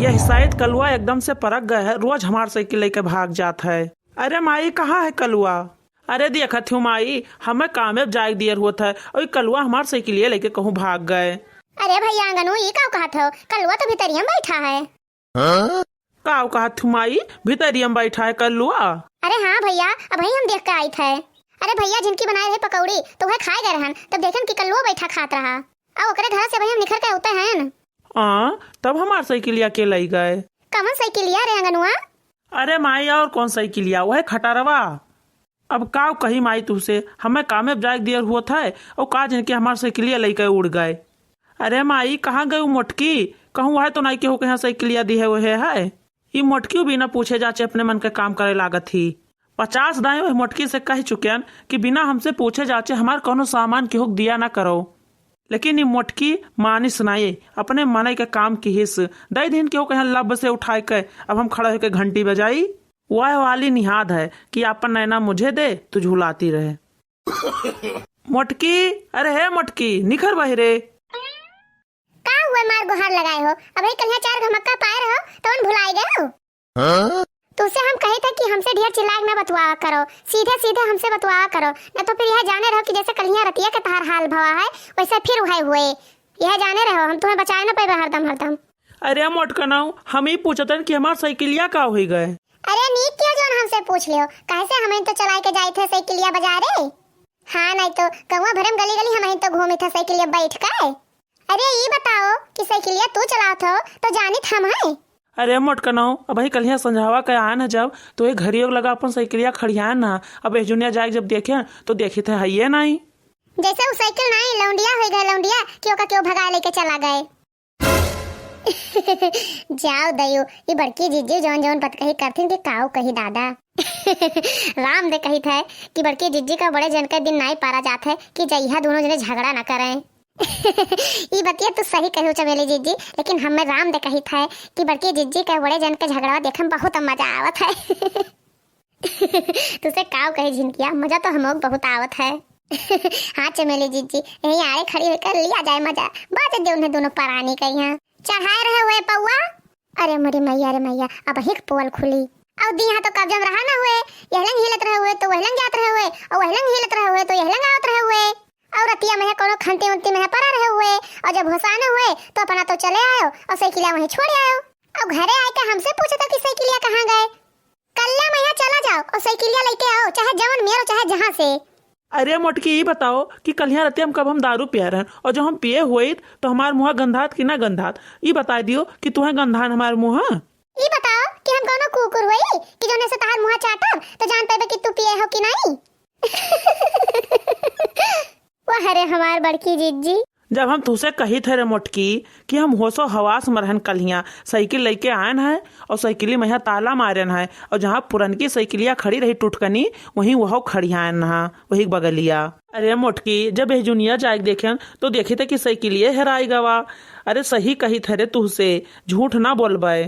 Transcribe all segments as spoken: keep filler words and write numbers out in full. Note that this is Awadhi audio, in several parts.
यह शायद कलुआ एकदम से परक गए है, रोज हमार साइकिल लेके भाग जात है। अरे माई, कहाँ है कलुआ? अरे देखत हूँ माई, हमें कामे जाए दियर होत है, और ई कलुआ हमार साइकिलिया लेके कहूँ भाग गए। अरे भैया अंगनू, ई का कहत हो? कलुआ तो भितरिया में बैठा है। हाँ? का कहत हूँ माई, भितरिया में बैठा है कलुआ? अरे हाँ भैया, अबही हम देख के आइत है। अरे भैया, झिनकी बनाए रहे पकौड़ी, तो वह खाए गए रहन, तब देखन कि कलुआ बैठा खात रहा। अब ओकरे घर से अबही हम निखर के होते हैं। आ, तब हमार साइकिलिया के लई गए? कवन साइकिलिया रे अंगनुआ? अरे माई, और कौन साइकिलिया, वह खटारवा। अब का कही माई तुहसे, हमें कामे जाए दियर होत है, और का जन के हमार साइकिलिया लेके उड़ गए। अरे माई, कहाँ गए उ मोटकी? कहूँ वह तो नहीं केहू के यहाँ साइकिलिया दी है, वह है। ई मोटकी बिना पूछे जाचे अपने मन के काम करे लागत ही। पचास दाएं वह मोटकी से कह चुकियन कि बिना हमसे पूछे जाचे हमार कोनो सामान केहू के दिया ना करो। लेकिन ई मोटकी मानिस नाई, अपने मनई के काम किहिस। दई दिन केहू कहे लब से उठाए के, अब हम खड़ा होके घंटी बजाई। वह वाली निहाद है कि आपन नैना मुझे दे, तू झुलाती रहे। मोटकी, अरे हे मोटकी, निखर बहिरे। का हुआ मार गुहार लगाए हो? अबे कल्हिया चार घमक्का पाए रहो, तवन भुलाए गए हो? हाँ? तुसे हम कही था कि हमसे ढेर चिल्लाए के ना बतुआवा करो, सीधे सीधे हमसे बतुआवा करो, न तो फिर यह जाने रहो कि जैसे कल्हिया रतिया के तहार हाल भवा है, वैसे फिर वह हुए। यह जाने रहो, हम तुम्हें बचाए ना पाएबे हरदम हरदम। अरे मोटकनऊ, हम ही पूछतन कि हमार साइकिलिया का होई गए? अरे नीक किया जौन हमसे पूछ लियो, काहे से हमहिन तो चलाए के जाइत है साइकिलिया बाजारे। हाँ, नहीं तो गौवा भरे में गली गली हमहिन तो घूमित है साइकिलिया बैठ के। अरे ई बताओ कि साइकिलिया तू चलावत हो तो जानित हम है। अरे मोटकनऊ, अबही कल्हिया संझावा के आन है जब, तो एक घरियो लगा अपन साइकिलिया खड़ियान ना। अब एजुनिया जाए जब देखे तो देखित है हइये नहीं। जैसे उ साइकिल नहीं, लौंडिया होई गए लौंडिया, कि ओका केहू भगाए लेके चला गए। जाओ दयू, ई बड़की जिज्जी जौन जौन बतकही करथिन कि काऊ कही दादा। राम दे कहित है कि बड़की जिज्जी का बड़े जन के दिन नाई पारा जात है कि जइहा दोनों जने झगड़ा ना करें। ई बतिया तू सही कहू चमेली जिज्जी, लेकिन हमें राम दे कहित है कि बड़की जिज्जी का बड़े जन के झगड़ा देखे में बहुत मजा आवत है। तुसे काव कहे झिनकिया, मजा तो हमोक बहुत आवत है। हाँ चमेली जिज्जी, यहीं आड़े खड़ी होकर लिया जाए मजा, बाजे दे उन्हें दोनों परानी के यहाँ। चढ़ाए रहे हुए पौआ। अरे मोरी मैया रे मैया, अब हिक पोल खुली। और दी यहाँ तो कब्जा में रहा ना हुए, यह लंग हिलत रहे हुए तो वह लंग जात रहे हुए, और वह लंग हिलत रहे हुए तो यह लंग आवत रहे हुए। और रतिया में कोनो खंती उंती में परा रहे हुए, और जब होसाने हुए तो अपना तो चले आयो और साइकिलिया वहीं छोड़ आयो। और घरे आए के हमसे पूछत हो कि साइकिलिया कहाँ गए। कल्ला मैया चला जाओ और साइकिलिया लेके आओ, चाहे जवन मेरो चाहे जहाँ से। अरे मोटकी, ई बताओ कि कल्हिया रतिया में कब हम दारू पिया रहन, और जब हम पिए हुए तो हमार मुँह गंधात कि ना गंधात? ई बताए दियो कि तुहें गंधान हमार मुँह? ई बताओ कि हम कोनो कुकुर होई कि जौने से तहार मुँह चाटब तो जान पाइबे कि तू पिए हो कि नहीं? वाह रे हमार बड़की जिज्जी। जब हम तुसे कहित है रे मोटकी कि हम होशो हवास में रहन कल्हिया साइकिल लेके आयन है और साइकिली में यहाँ ताला मारन है और जहाँ पुरनकी साइकिलिया खड़ी रही टुटकनी, वहीं वह खड़ियायन हा, वही बगलिया। अरे मोटकी, जब एजुनिया जाए देखेन तो देखित है कि साइकिलिये हेराई गवा। अरे सही कहित है रे तुहसे, झूठ ना बोलबे।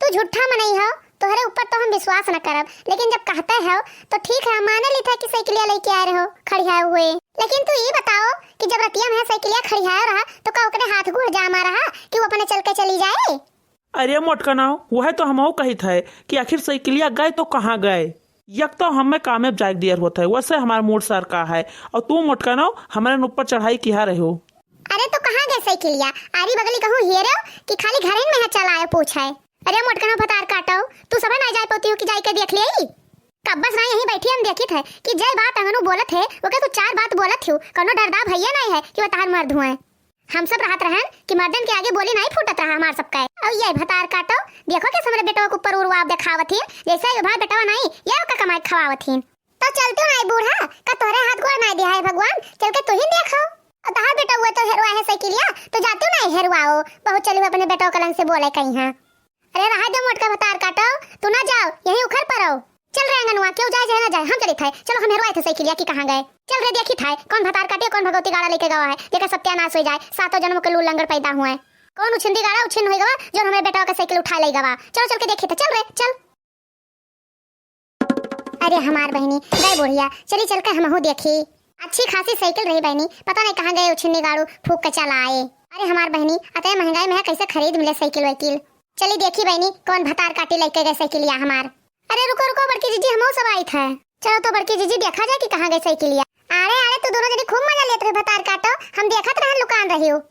तू झूठा मनई हो, तोहरे ऊपर तो हम विश्वास न करब, लेकिन जब कहते हो तो ठीक है, हम माने ली था कि साइकिलिया लेके आए रहो खड़ियाए हुए। लेकिन तू ई बताओ कि जब रतिया में साइकिलिया खड़ियाए रहा तो का ओकरे हाथ गोड़ जामा रहा कि वो अपने चल के चली जाए? अरे मोटकनऊ, वह तो हमहू कहित है कि आखिर साइकिलिया गए तो कहाँ गए? यक तो हमें कामे जाए दियर होत है, वैसे हमार मूड सर का है, और तू मोटकनऊ हमरे ऊपर चढ़ाई किहा रहे हो। अरे तो कहाँ गए साइकिलिया? आरी बगली कहूँ हेरो कि खाली घरहिन में है चलाए पूछे? अरे मोटकनऊ भतार काटो, तू सबे ना जाए पौती हो कि जाए के देख ले। कब्बस ना यहीं बैठी हम देखित है कि जय बात अंगनू बोलत है, ओके कुछ चार बात बोलत हो, कोनो डरदा भैया नहीं है कि वो तहार मर्द हुए। हम सब रहत रहन कि मर्दन के आगे बोली नहीं फूटत रहा हमार सबके। और ये भतार काटो, देखो कैसे हमरे बेटवा के ऊपर उर्वाव देखावत ही, जैसे ये भाई बेटवा नहीं, ये ओका कमाई खवावत ही। तो चलतू नहीं बूढ़ा, का तोहरे हाथ गोड़ नहीं दिया है भगवान, चल के तू ही देखो। और तहार बेटा हुआ तो हेरवा है साइकिलिया, तो जातू नहीं हेरवाओ, बहुत चलू अपने बेटवा कलन से बोले कहीं है। अरे रहा दो मोटका भतार काटो, तू ना जाओ, यहीं उखर पर रहो। चल रे अंगनुआ, क्यों जाए चाहे ना जाए, हम चलित है। चलो हम हेरवाए थे साइकिलिया कि कहाँ गए। चल रे देखित है, कौन भतार काटे, कौन भगवती गाड़ा लेके गवा है, जेकर सत्यानाश हो जाए, सातों जन्म के लूल लंगड़ पैदा हुए। कौन उछिंदी गाड़ा उछिन हो गवा, जो हमरे बेटवा का साइकिल उठा ले गवा। चलो चल के देखित है, चल रे, चल। अरे हमार बहिनी, गए बुढ़िया, चली चल के हमहू देखी। अच्छी खासी साइकिल रही बहिनी, पता नहीं कहाँ गए उछिन्नी गाड़ू फूक के चला आए। अरे हमार बहिनी, अतए महंगाई में है, कैसे खरीद मिले साइकिल वाइकिल? चली देखी बहिनी, कौन भतार काटी लइके गए साइकिलिया हमार। अरे रुको रुको बड़की जीजी, हमहू सब आइत है। चलो तो बड़की जीजी, देखा जाए कि कहाँ गए साइकिलिया। अरे अरे, तू दोनों जनी खूब मजा लेत रहे भतार काटो, हम देखत रहन लुकान रहियो।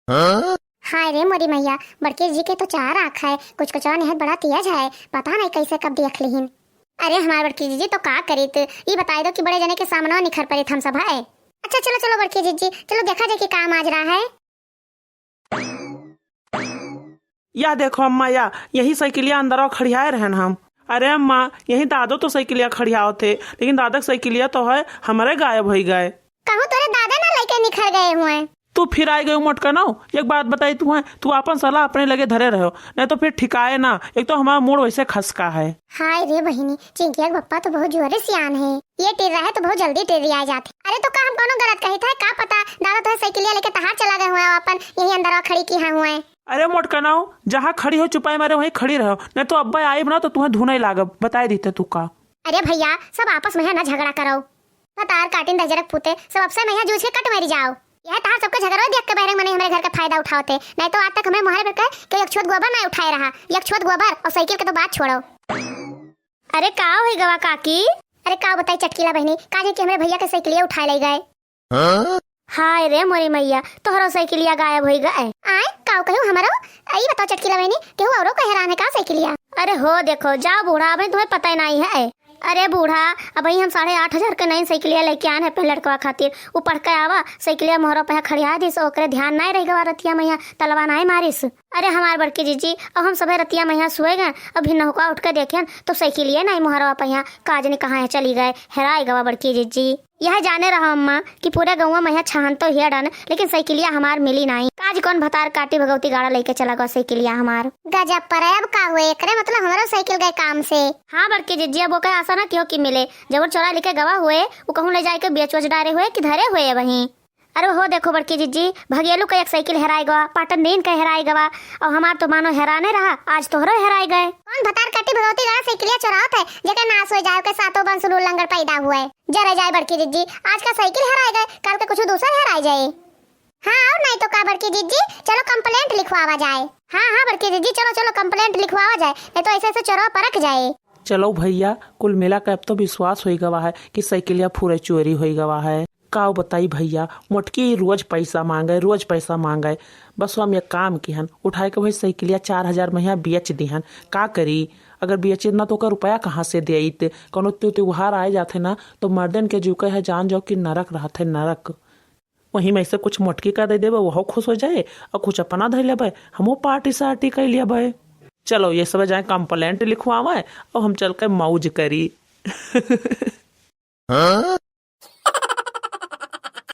हाँ? हाय रे मोरी मैया, बड़की जीजी के तो चार आँख है, कुछ कुछ और निहत बड़ा तेज है, पता नहीं कैसे कब देख लिहिन। अरे हमार बड़की जीजी तो का करीत, ई बताई दो कि बड़े जने के सामने निखर परित हम सब है। अच्छा चलो चलो बड़की जीजी, चलो देखा जाए कि काम आज रहा है। या देखो अम्मा, या यही साइकिलिया अंदरवा खड़ियाए रहन हम। अरे अम्मा, यही दादो तो साइकिलिया खड़ियावत थे, लेकिन दादा के साइकिलिया तो है हमरे गायब होई गए। कहूँ तोरे दादा ना लइके निखर गए हुए। तू फिर आइ गयो मोटकनऊ, एक बात बताई तू है, तू आपन सलाह अपने लगे धरे रहो, नहीं तो फिर ठिकाए ना। एक तो हमारा मूड वैसे खसका है। हाय रे बहिनी, चिंकिया के पप्पा तो बहुत जोरे सियान है, ये टेर रहे तो बहुत जल्दी टेर आ जाते। अरे तो का हम कौनो गलत कही था, का पता दादा तो साइकिलिया लेके तहार चला गए हुए, अपन यही अंदरवा खड़ी की हाँ हुए। अरे मोटकनऊ, जहाँ खड़ी हो चुपाई मारे वहीं खड़ी रहो, नहीं तो अब्बा आइब ना तो तुम्हें धुनाई लागब, बताए दीते तू का। अरे भैया, सब आपस में है ना झगड़ा करो। भतार काटिन दहिजरक पूते, सब आपसे में है जूझ के कट मरी जाओ। यह तहार सबके झगड़ो देख के बहरे मने हमरे घर के फायदा उठावते, नहीं तो आज तक हमरे मोहरे पर के कोई एक छोट गोबर नहीं उठाए रहा। एक छोट गोबर और साइकिल के तो बात छोड़ो। अरे का होई गवा काकी? अरे का बताई चटकीला बहिनी, का जाने कि हमरे भैया के साइकिलिया उठाए ले गए। हाँ? हाय रे मोरी मैया, तोहरो साइकिलिया गायब होई गए। आय, काऊ कहू हमरो? ई बताओ चटकीला बहिनी, केहू औरो के हेरान है का साइकिलिया? अरे हो देखो, जाओ बूढ़ा, अबे तुम्हें पता ही नहीं है। अरे बूढ़ा, अबही हम साढ़े आठ हजार के नई साइकिलिया लेके आन है अपने लड़कवा खातिर। उ पढ़ के आवा, साइकिलिया मोहरो पे खड़िया दिस, ओकरे ध्यान नहीं रह गवा रतिया मैया, तलवा नहीं मारिस। अरे हमार बड़की जीजी, अब हम सभे रतिया मैया सोए गए, अब भिन्नहुका उठ के देखेन तो साइकिलिया नहीं मोहरवा पे, का जाने कहाँ चली गए, हेराई गवा बड़की जीजी। यह जाने रहो अम्मा कि पूरे गौवा में यहाँ छहन तो हिया डन, लेकिन साइकिलिया हमार मिली नाई। काज कौन भतार काटी भगवती गाड़ा लेके चला गवा साइकिलिया हमार। गजब पर है, अब का हुए एकरे मतलब हमरो साइकिल गए काम से। हाँ बड़की जिज्जी, अब ओके आशा ना किहो कि मिले, जब वो चोरा लेके गवा हुए, वो कहूँ ले जाए के बेच वच डारे हुए कि धरे हुए वहीं। अरे हो देखो बड़की जिज्जी, भगेलू का एक साइकिल हेराए गवा, पाटन दीन का हेराए गवा, और हमार तो मानो हेराने रहा, आज तोहरो हेराए गए। कौन भतार काटी भगवती गाड़ा साइकिलिया चोरावत है, जेकर नाश हो जाए, ओके सातों बंस लूल लंगड़ पैदा हुए। जरे जाए बड़की जिज्जी, आज का साइकिल हेराए गए, काल के कुछ दूसर हेराए जाए। हाँ, और नहीं तो का बड़की जिज्जी, चलो complaint लिखवावा जाए। हाँ, हाँ बड़की जिज्जी, चलो, चलो complaint लिखवावा जाए, नहीं तो ऐसे ऐसे चोरवा परख जाए। चलो भैया, कुल मिला के अब तो विश्वास होई गवा है कि साइकिलिया फुरे चोरी होई गवा है। काव बताई भैया, मोटकी रोज पैसा मांगे, रोज पैसा मांगे। बस हम एक काम किहन, उठाए के वही साइकिलिया चार हजार में यहाँ बेच दिहन। का करी, अगर बेचित ना तो ओकर रुपया कहाँ से देइत? कौनो त्यों त्योहार आए जाथे ना, तो मर्दन के जीव के है जान जाओ कि नरक रहत है, नरक। वहीं में से कुछ मोटकी का दे देबे, वहो खुश हो जाए, और कुछ अपना धइ लेबे, हमहू पार्टी सार्टी कइ लेबे। चलो, ये सब जाए complaint लिखवावे, और हम चल के मौज करी।